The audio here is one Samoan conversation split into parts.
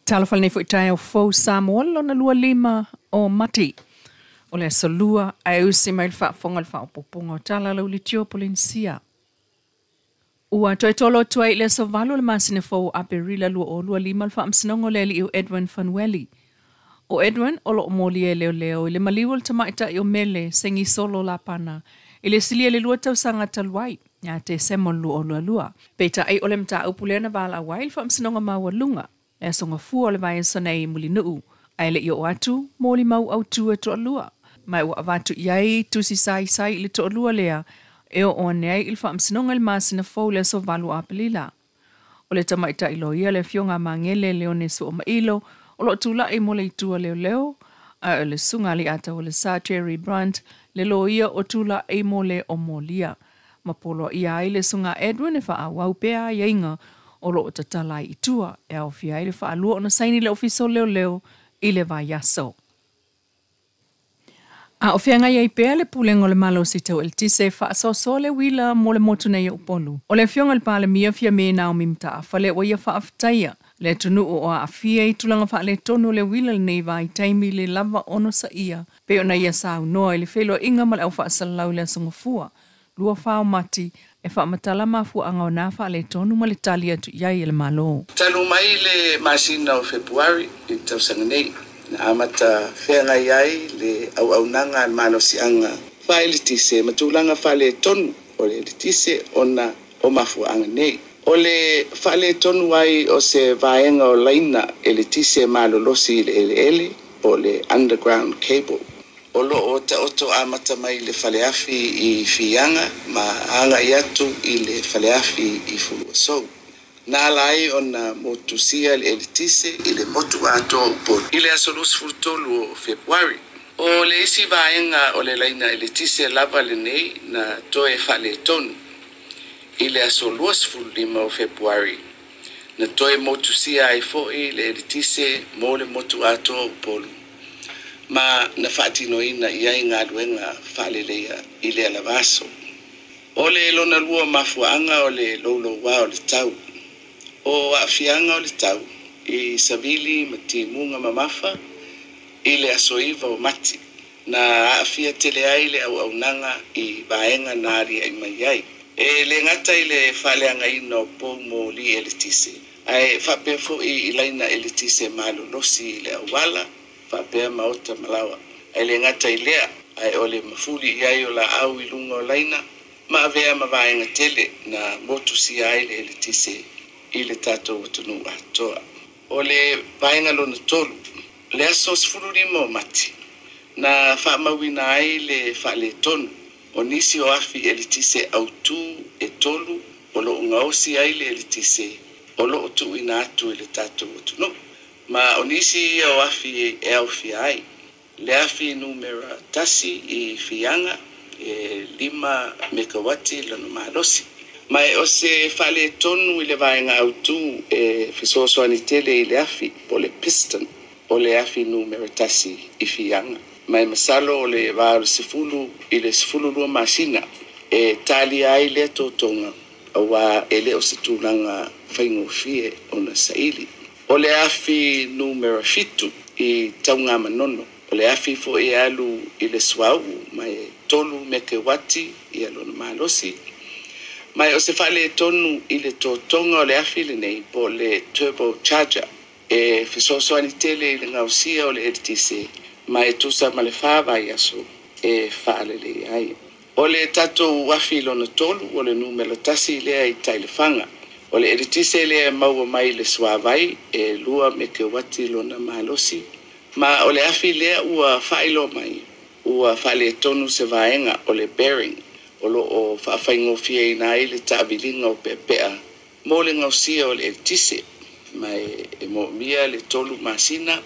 Talofa lenei foi taeao fou Samoa lona 25 o Mati. O le aso Lua ae usi mai le faafofoga le faaopoopoga o tala lau litio Polenisia. Ua toe tolo atu ai i le aso 8 o le masina fou o Aperila 2025 le faamasinoga o le alii o Edwin Fanueli. O Edwin o loo molia e leoleo i le maliu o le tamaitai o Mele Segisolo Lapana i le silia i le 2 tausaga talu ai ia Tesema o le 2022. Peitai o le mataupu lea na valaau ai le faamasinoga maualuga le aso Gafua o le vaiaso nei i Mulinuu ae le i oo atu molimau autu e toalua. Ma ua avatu i ai tusi saisai i le toalua lea e oo ane ai i le faamasinoga i le masina fou le aso 8 o Aperila. O le tamaitai loia le afioga a Magele Leone Suamailo o loo tulai mo le itu a leoleo, ae o le susuga Alii-a-Taualesa Terry Brunt le loia o tulai mo le o molia. Ma poloaia ai le susuga Edwin e faaauau pea aiaiga o loo tatala ai i tua e aofia ai le faalua ona saini le ofisa o leoleo i le vaiaso. A o feagai ai pea le pulega o le malosi tau eletise e faasoasoa le uila mo le motu nei o Upolu. O le afioga i le Palemia Fiame Naomi Mataafa lea ua ia faafetaia le atunuu o aafia i tulaga faaletonu o le uila lenei vaitaimi le lava onosaia pei ona ia saunoa i le feiloaiga ma le au faasalalau i le aso Gafua 24 o Mati e faamatala mafuaaga o na faaletonu ma le tali atu i ai e le Malo. Talu mai le masina o Fepuari i le tausaga nei, na amata feagai ai le auaunaga a le malosiaga faaeletise ma tulaga faaletonu o le eletise ona o mafuaaga nei. O le faaletonu ai o se vaega o laina eletise malolosi i le eleele po o le underground cable. O loo taoto amata mai le faleafi i Fiaga ma agai atu i le faleafi i Fuluasou. Na ala ai ona motusia le eletise i le motu atoa o Upolu i le aso 23 o Fepuari. O le isi vaega o le laina eletise lava lenei na toe faaletonu i le aso 25 o Fepuari na toe motusia ai foi le eletise mo le motu atoa o Upolu ma na faatinoina i ai galuega faaleleia i lea lava aso. O le lona lua mafuaaga o le loulouā o le tau. O aafiaga o le tau i savili ma timuga mamafa i le aso 9 o Mati na aafia tele ai le auaunaga i vaega na aliae mai ai. E le gata i le faaleagaina o pou moli eletise, ae faapea foi i laina eletise malolosi i le auala, faapea maota ma laoa. Ae le gata i lea, ae o le mafuli i ai o laau i luga o laina ma avea ma vaega tele na motusia ai le eletise i le tatou atunuu atoa. O le vaega lona tolu, le aso 15 o Mati, na faamauina ai le faaletonu o nisi o afi eletise autū e 3 o loo gaosi ai le eletise o loo tuuina atu i le tatou atunuu. Ma o nisi ia o afi e aofia ai le afi numera 1 i Fiaga e 5 mekawati lona malosi. Ma e o se faaletonu i le vaega autū e fesoasoani tele i le afi po o le piston o le afi numera 1 i Fiaga. Ma e masalo o le va o le 10 i le 12 masina e talia ai lea totoga auā e le o se tulaga faigofie ona saili. O le afi numera 7 i Taugamanono, o le afi foi e alu i le suauu ma e 3 mekewati ia lona malosi. Ma e o se faaletonu i le totoga o le afi lenei po o le turbo charger e fesoasoani tele i le gaosia o le eletise ma e tusa ma le 4 vaiaso e faalelei ai. O le tatou afi lona 3 o le numera 1 lea i Taelefaga. O le eletise lea e maua mai le suavai e 2 mekewati lona malosi. Ma o le afi lea ua faailoa mai ua faaletonu se vaega o le bearing o loo faafaigofieina ai le taaviliga o peapea mo le gaosia o le eletise. Ma e moomia le 3 masina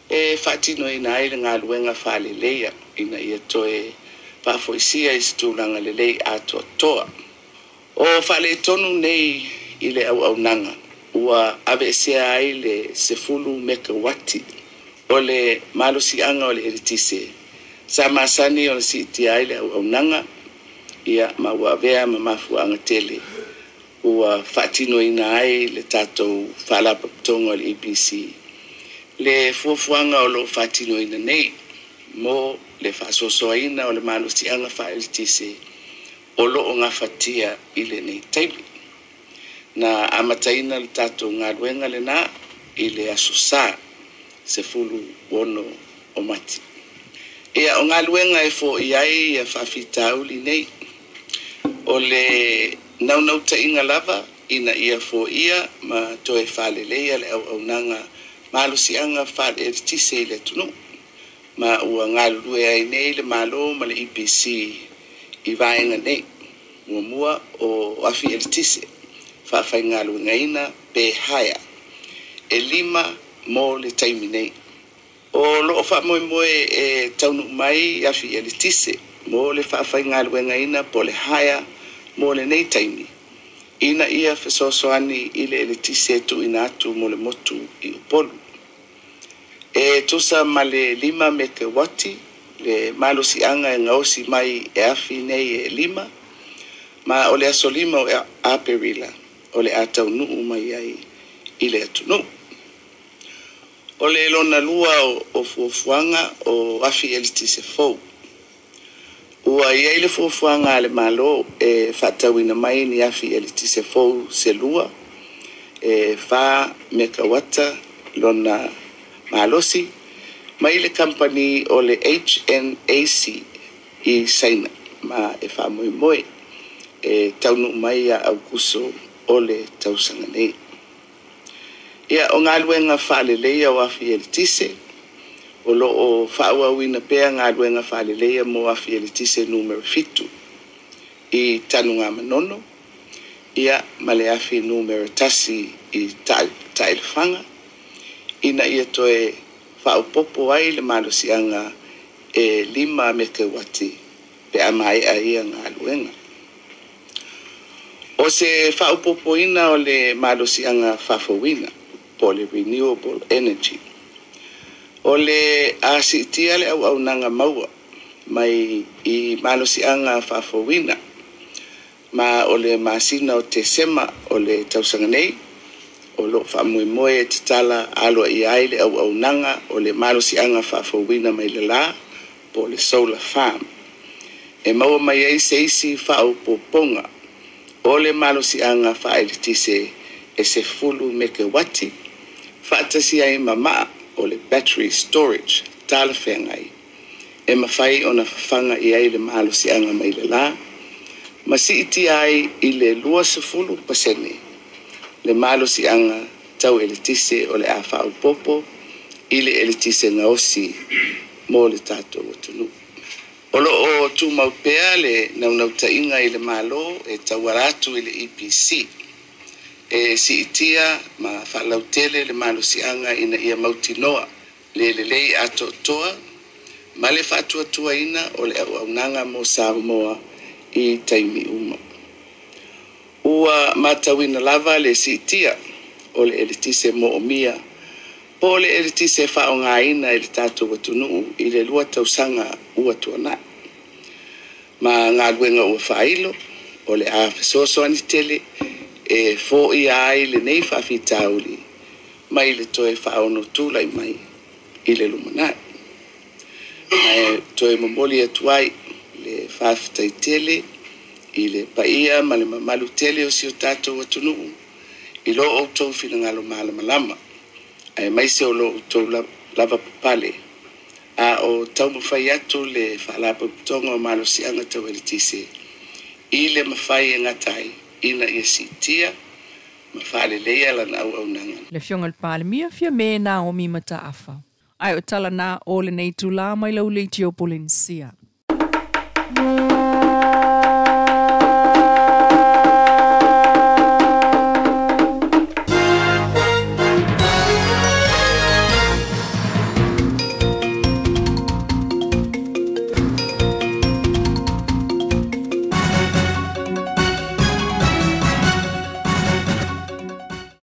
e faatinoina ai le galuega faaleleia ina ia toe faafoisia i se tulaga lelei atoatoa. O faaletonu nei i le auaunaga ua aveesea ai le 10 mekawati o le malosiaga o le eletise sa masani ona siitia ai le auaunaga ia ma ua avea ma mafuaaga tele ua faatinoina ai le tatou faalapotopotoga o le EPC Le fuafuaga o loo faatinoina nei mo le faasoasoaina o le malosiaga faaeletise o loo gafatia i lenei taimi. Na amataina le tatou galuega lena i le Aso Sa 16 o Mati. Ia, o galuega e foia ai ia faafitauli nei, o le naunautaiga lava ina ia foia ma toe faaleleia le auaunaga malosiaga faale-eletise i le atunuu, ma ua galulue ai nei le Malo ma le EPC i vaega nei. Muamua, o afi eletise faafaigaluegaina pe hire e 5 mo le taimi nei. O loo faamoemoe e taunuu mai afi eletise mo le faafaigaluegaina po le hire mo lenei taimi ina ia fesoasoani i le eletise e tuuina atu mo le motu i Upolu. E tusa ma le 5 mekewati le malosiaga e gaosi mai e afi nei e 5, ma o le aso 5 o Aperila o le a taunuu mai ai i le atunuu. O le lona lua o fuafuaga o afi eletise fou. Ua i ai le fuafuaga a le Malo e faatauina mai ni afi eletise fou se 2 e 4 mekawata lona malosi mai le kamupani o le HNAC i Saina, ma e faamoemoe e taunuu mai ia Aukuso o le tausaga nei. Ia, o galuega faaleleia o afi eletise, o loo faaauauina pea galuega faaleleia mo afi eletise numera 7 i Tanugamanono, ia ma le afi numera 1 i Taelefaga, ina ia toe faaopoopo ai le malosiaga e 5 mekewati pe a maea ia galuega. O se faaopoopoina o le malosiaga faafouina po le renewable energy. O le a siitia le auaunaga maua mai i malosiaga faafouina, ma o le masina o Tesema o le tausaga nei o loo faamoemoe e tatala aloaia ai le auaunaga o le malosiaga faafouina mai le la po o le solar farm, e maua mai ai se isi faaopoopoga o le malosiaga faaeletise e 10 mekewati faatasi ai ma maa o le battery storage talafeagai e mafai ona fafaga i ai le malosiaga mai le la ma siitia ai i le 20% le malosiaga tau eletise o le a faaopoopo i le eletise gaosi mo le tatou atunuu. O loo tumau pea le naunautaiga i le Malo e tauala atu i le EPC e siitia ma faalautele le malosiaga ina ia mautinoa le lelei atoatoa ma le faatuatuaina o le auaunaga mo Samoa i taimi uma. Ua matauina lava le siitia o le eletise moomia po o le eletise faaaogaina e le tatou atunuu i le 2 tausaga ua tuanai, ma galuega ua faailo o le a fesoasoani tele e foia ai lenei faafitauli mai le toe faaono tulai mai i le lumanai. Ma e toe momoli atu ai le faafetai tele i le paia ma le mamalu tele o si o tatou atunuu i lo outou finagalo malamalama, aemaise o lo outou lava papale a o taumafai atu le Faalapotopotoga o Malosiaga Tau Eletise i le mafai e gata ai ina ia siitia ma faaleleia lana auaunaga. Le Afioga i le Palemia Fiame Naomi Mataafa. Ae o tala na o lenei itulā mai lau leitio Polenisia.